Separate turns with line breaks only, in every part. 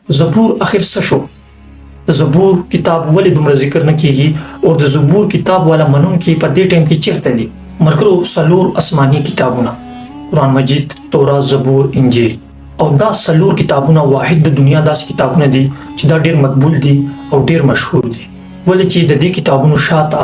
زبور اخر څه شو؟ د زبور کتاب ولې دومره ذکر نه کیږي او د زبور کتاب والا منونکي په دې ټایم کې چیرته دي؟ ملګرو، څلور آسماني کتابونه، قرآن مجید، تورات، زبور، انجیل، او دا څلور کتابونه واحد د دنیا داسې کتابونه دي چې دا ډیر مقبول دي او ډیر مشهور دي، ولې چې د دې کتابونو شاته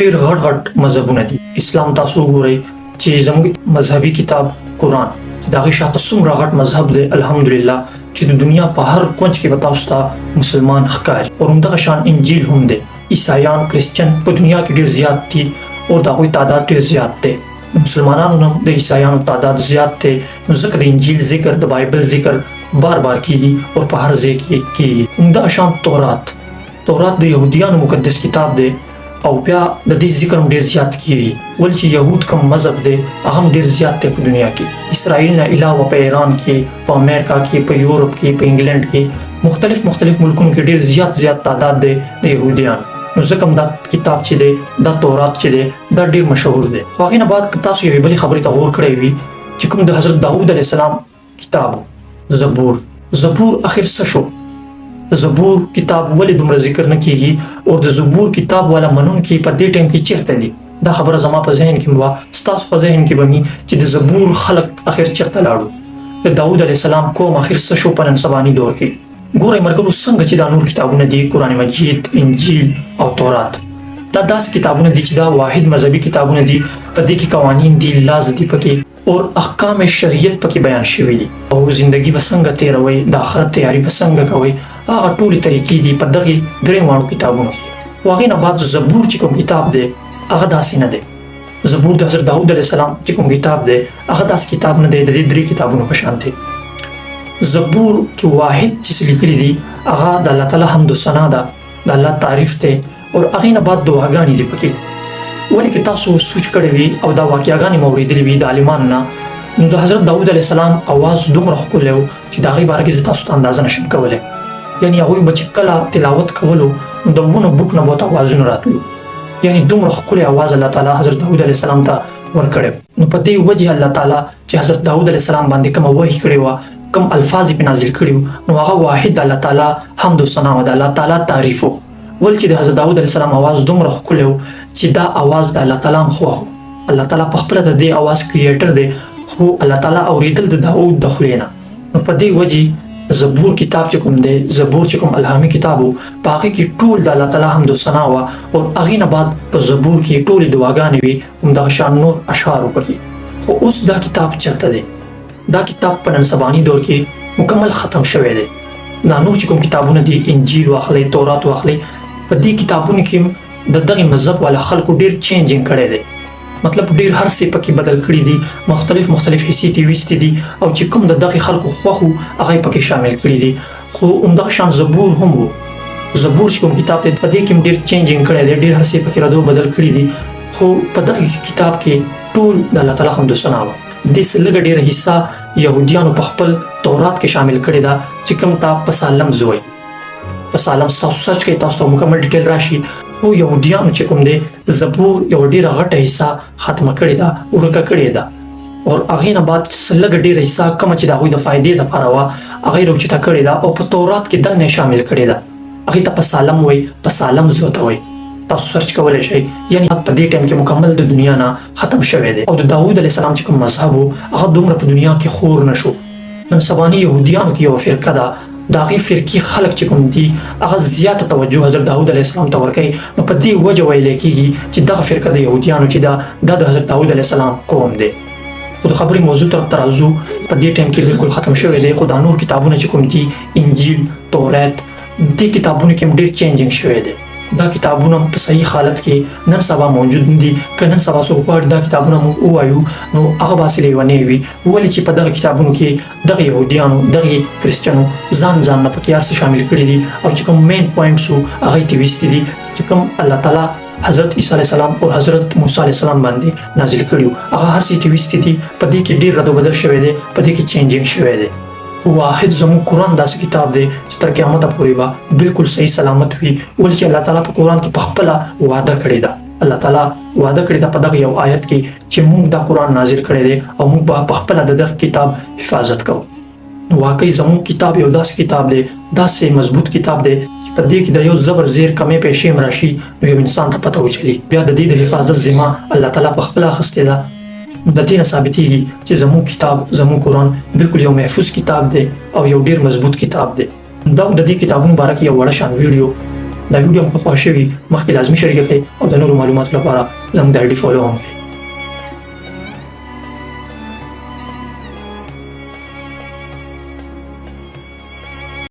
ډیر غټ غټ مذهبونه دي. اسلام تاسو وګورئ چې زموږ مذهبي کتاب قرآن چې د هغې شاته څومره غټ مذهب دی، الحمدلله چې د دنیا په هر کونج کې به تاسو ته مسلمان ښکاري. او همدغه شان انجیل هم دی. عیسایان، کرسچن په دنیا کې ډیر زیات دي او د هغوی تعداد ډیر زیات دی. د مسلمانانو نه د عیسایانو تعداد زیات دی، نو ځکه د انجیل ذکر، د بایبل ذکر بار بار کیږي او په هر ځای کې کیږي. همدغه شان تورات. تورات د یهودیانو مقدس کتاب دی او بیا د دې ذکر هم ډیر زیات کیږي، ولې چې یهود کوم مذهب دی، هغه هم ډیر زیات دی په دنیا کې. اسرائیل نه علاوه په ایران کې، په امریکا کې، په یورپ کې، په انګلند کې، مختلف مختلف ملکونو کې ډیر زیات زیات تعداد دی د یهودیانو، نو ځکه هم دا کتاب چې دی، دا تورات چې دی، دا ډیر مشهور دی. خو هغې نه بعد که تاسو یوې بلې خبرې ته غور کړی وي چې کوم د حضرت داود علیه السلام کتاب زبور، زبور اخر څه شو؟ زبور کتاب ولې دومره ذکر نه کیږي او د زبور کتاب والا منونکي په دې ټایم کې چیرته دي؟ دا خبره زما په ذهن کې وه، ستاسو په ذهن کې به مي چې د زبور خلک اخر چیرته لاړو؟ د داود علیه السلام قوم اخر څه شو په نن سباني دور کې؟ ګورئ ملګرو، څنګه چې دا نور کتابونه دي، قرآن مجید، انجیل او تورات، دا داسې کتابونه دي چې دا واحد مذهبي کتابونه دي. په دې کې قوانین دي، laws دي پکې او احکام شریعت پکې بیان شوي دي او زندگی به څنګه تیروي، د آخرت تیاری به څنګه کوي، هغه ټولې طریقې دي په دغې درې واړو کتابونو کې. خو هغې نه بعد زبور چې کوم کتاب دی، هغه داسې نه دی. زبور د حضرت داود علیه السلام چې کوم کتاب دی، هغه داسې کتاب نه دی د دې درې کتابونو په شان دی. زبور کې واحد چې څه لیکلي دي، هغه د الله تعالی حمد و ثنا ده، د الله تعریف دی او هغې نه بعد دعاګانې دي پکې. ولې که تاسو سوچ کړی وي او دا واقعاګانې مو اورېدلې وي د عالمانو نه، نو د حضرت داود علیه السلام اواز دومره ښکلی و چې د هغې باره کې زه تاسو ته اندازه نشم کولی. یعنی هغوی به چې کله تلاوت کولو، نو د ونو بوټو نه به ورته اوازونه راتلو، یعنی دومره ښکلی اواز الله تعالی حضرت داود علیه السلام ته ورکړی. نو په دې وجه الله تعالی چې حضرت داود علیه السلام باندې کومه وحی کړې وه، کوم الفاظ یې پرې نازل کړي وو، نو هغه واحد د الله تعالی حمد و ثنا وه، د الله تعالی تعریف و. ولې چې د حضرت داود علیه السلام اواز دومره ښکلی و چې دا اواز د الله تعالی هم خوښ و. الله تعالی په خپله د دې اواز creator دی، خو الله تعالی اورېدل د داود د خولې نه. نو په دې وجې زبور کتاب چې کوم دی، زبور چې کوم الهامي کتاب و، په هغې کې ټول د الله تعالی حمد و ثنا وه او هغې نه بعد په زبور کې ټولې دعاګانې وې، همدغه شان نور اشعار و پکې. خو اوس دا کتاب چېرته دی؟ دا کتاب په نن سباني دور کې مکمل ختم شوی دی. دا نور چې کوم کتابونه دي، انجیل واخلئ، تورات واخلئ، په دې کتابونو کې د دغه مذهب والا خلکو ډیر changing کړی دی، مطلب ډیر هر څه پکې بدل کړی دي، مختلف مختلف حصې تی ویستي دي او چې کوم د دغه خلکو خوښ وو، هغه یې پکې شامل کړي دي. خو همدغه شان زبور هم وو. زبور چې کوم کتاب دی، په دې کې هم ډیر changing کړی دی، ډیر هر څه پکې ردو بدل کړي دي، خو په دغه کتاب کې ټول د الله تعالی حمد و ثنا وه. د دې څه لږه ډیره حصه یهودیانو په خپل تورات کې شامل کړې ده چې کوم ته Psalms وایي. Psalms تاسو search کړئ، تاسو ته مکمل detail راشي. خو یهودیانو چې کوم دی، د زبور یو ډیره غټه حصه ختمه کړې ده، ورکه کړې ده او هغې نه بعد څه لږه ډیره حصه کومه چې د هغوی د فایدې دپاره وه، هغه یې راوچته کړې ده او په تورات کې دننه یې شامل کړې ده. هغې ته Psalm وایي، Psalms ورته وایي، تاسو search کولی شئ. یعنی په دې ټایم کې مکمل د دنیا نه ختم شوی دی او د داود علیه السلام چې کوم مذهب و، هغه دومره په دنیا کې خور نه شو. نن سباني یهودیانو کې یوه فرقه ده، د هغې فرقې خلک چې کوم دي، هغه زیاته توجه حضرت داود علیه السلام ته ورکوي. نو په دې وجه ویل کېږي چې دغه فرقه د یهودیانو چې ده، دا د حضرت داود علیه السلام قوم دی. خو د خبرې موضوع طرف ته راځو. په دې ټایم کې بالکل ختم شوی دی. خو دا نور کتابونه چې کوم دي، انجیل، تورات، دې کتابونو کې هم ډېر changing شوی دی. دا کتابونه په صحیح حالت کې نن سبا موجود نه دي. که نن سبا څوک غواړي دا کتابونه موږ ووایو، نو هغه به هسې لیونی وي، ولې چې په دغه کتابونو کې دغه یهودیانو، دغه کرسچنو ځان ځان نه پکې هر څه شامل کړي دي او چې کوم main points وو، هغه یې ترې ویستي دي چې کوم الله تعالی حضرت عیسی علیه السلام او حضرت موسی علیه السلام باندې نازل کړي وو، هغه هر څه یې ترې ویستي دي. په دې کې ډېر رد و بدل شوی دی، په دې کې changing شوی دی. واحد زموږ قرآن داسې کتاب دی چې تر قیامته پورې به بالکل صحیح سلامت وي، ولې چې الله تعالی په قرآن کې په خپله وعده کړې ده. الله تعالی وعده کړې ده په دغه یو آیت کې چې موږ دا قرآن نازل کړی دی او موږ به په خپله د دغه کتاب حفاظت کوو. نو واقعي زموږ کتاب یو داسې کتاب دی، داسې مضبوط کتاب دی چې په دې کې د یو زبر زیر کمې پیسې هم راشي نو یو انسان ته پته وچلي. بیا د دې د حفاظت ذمه الله تعالی په خپله اخیستې ده. نو د دې نه ثابتېږي چې زموږ کتاب، زموږ قرآن بالکل یو محفوظ کتاب دی او یو ډیر مضبوط کتاب دی. دا د دې کتابونو باره کې یو وړه شان ویډیو. دا ویډیو هم که خوښ شوي، مخکې لازمي شریکه کړئ او د نورو معلوماتو لپاره زموږ د آی ډي فالو هم کړئ.